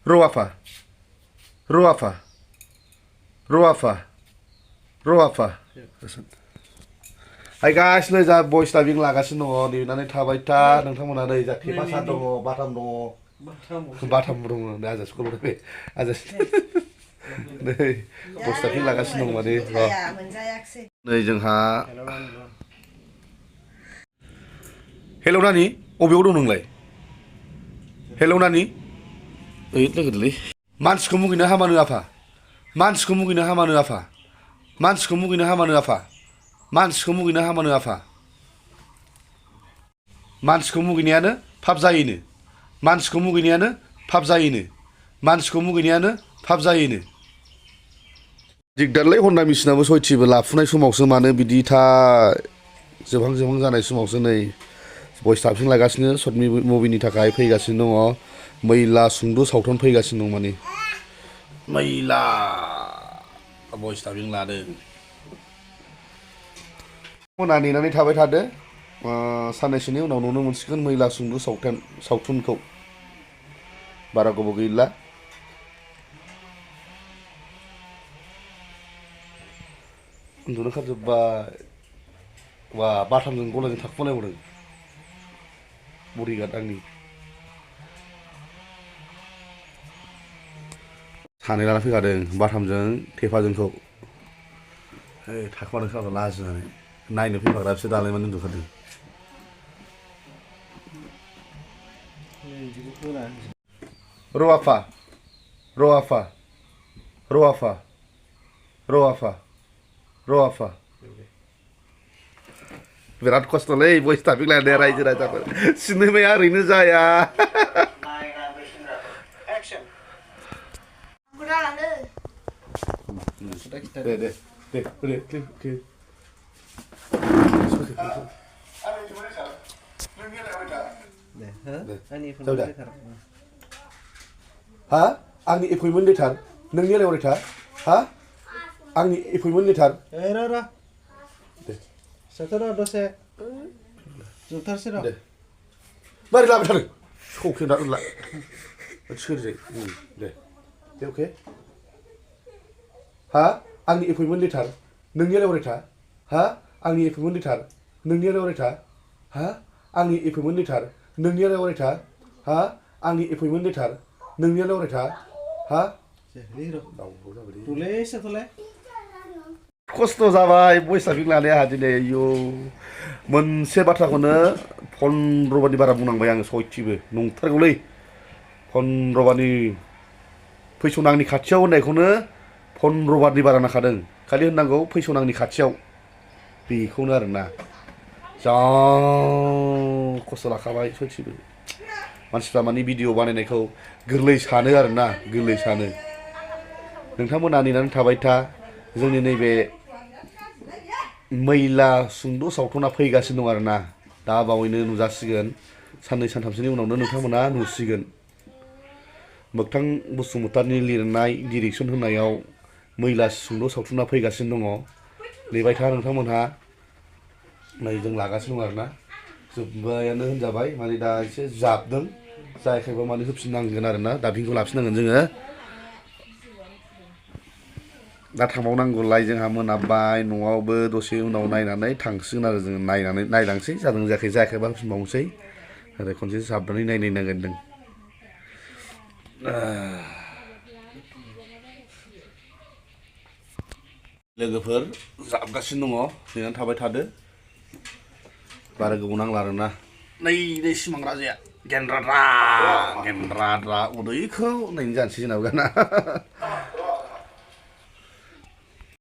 Roafa. Roafa. Roafa. Roafa. Hai guys, नै जा voice dubbing लागासिनो दङ नेनानै थाबाय था नोंथांमोना नै जा थेफासा दङ बाथाम दङ बाथाम दङ नै आजा स्कुलाव फै आजा नै voice dubbing लागासिनो दङ माने नै जोंहा हेलौ नानि अबेयाव दं नोंलाय हेलौ नानि ओइ लोगोलै मानसिखौ मुगैनो हामानो आफा मानसिखौ मुगैनो हामानो आफा मानसिखौ मुगैनो हामानो आफा मानसिखौ मुगैनो हामानो आफा मानसिखौ मुगैनायानो पाप जायोनो मानसिखौ मुगैनायानो पाप जायोनो मानसिखौ मुगैनायानो पाप जायोनो दिगदारलै हन्डा मेसिनाबो सयथिबो लाफुनाय समावसो मानो बिदि था जोबहां जानाय समावसो नै voice dubbing लागासिनो सर्ट मुभिनि थाखाय फैगासिनो दङ मैला सुंद' सावथुन फैगासिनो दं माने मैला voice dubbing लादों मोना नेनानै थाबाय थादो साननैसोनि उनाव नुनो मोनसिगोन मैला सुंद' सावथुनखौ बारा गोबाव गैला उन्दुनो ओंखारजोब्बाय वा बाथामजों गलाजों थाखुमालायबावदों बडिगार्ड आंनि सानै लाना फैखादों बाथामजों थेफाजोंखौ थाखुमादों खालामना लाजिनानै नायनो फैफाग्रा बिसोर दालाय माने उन्दुखादों Roafa Roafa Roafa Roafa Roafa बिराद खस्थ'लै voice dubbing लानाया रायजो राजाफोर सिनेमाया ओरैनो जाया दे हा आंनि एपइन्टमेन्ट लेटार नोंनि लेटार हा आंनि एपइन्टमेन्ट लेटार दे सतरा दसे जुथारसे र दे मारै लाबाय थादों सौखेना उनला सोरजै दे अके हा आंनि एपइन्टमेन्ट लेटार नोंनि लेटार हा आंनि एपइन्टमेन्ट लेटार नोंनि लेटार हा आंनि एपइन्टमेन्ट लेटार नोंनि लेटार हा आंनि एपइन्टमेन्ट लेटार नोंनि लेटार हा खस्थ' जाबाय voice dubbing लानाया दिनै आयौ मोनसे बाथ्राखौनो 15 बारनि बारा बुंनांबाय आङो सयथिबो नंथारगौलै 15 बारनि फैस'नांनि खाथियाव होननायखौनो 15 बारनि बारा नाखादों खालि होननांगौ फैस'नांनि खाथियाव बेखौनो आरोना जा खस्थ' लाखाबाय सयथिबो मानसिफ्रा माने भिडिअ बानायनायखौ गोरलै सानो आरोना गोरलै सानो नोंथांमोना नेनानै थाबाय था जोंनि नैबे मैला सुंद' सावथुना फैगासिनो दं आरोना दा बावैनो नुजासिगोन साननै सानथामसोनि उनावनो नोंथांमोना नुसिगोन मोगथां बसुमतारिनि लिरनाय डिरेक्सन होनायाव मैला सुंद' सावथुना फैगासिनो दङ नेबाय था नोंथांमोनहा नै जों लागासिनो दं आरोना जोब्बायानो होनजाबाय माने दा एसे जाबदों जायाखैबा माने होफिननांगोन आरोना दाबिंखौ लाफिननांगोन जोङो दा थांबावनांगौलाय जोंहा मोनाबाय न'आवबो दसे उनाव नायनानै थांसिगोन आरो जोङो नायलांसै जादों जायाखैबा होफिनबावनोसै आरो खनसे जाबनानै नायनांगोन लोगोफोर जाबगासिनो दङ नेनानै थाबाय थादो बारा गोबाव नांला आरोना नै सिमां राजाया गेन्द्राद्रा उदैखौ नायनो जानोसै जोंनाबो गाना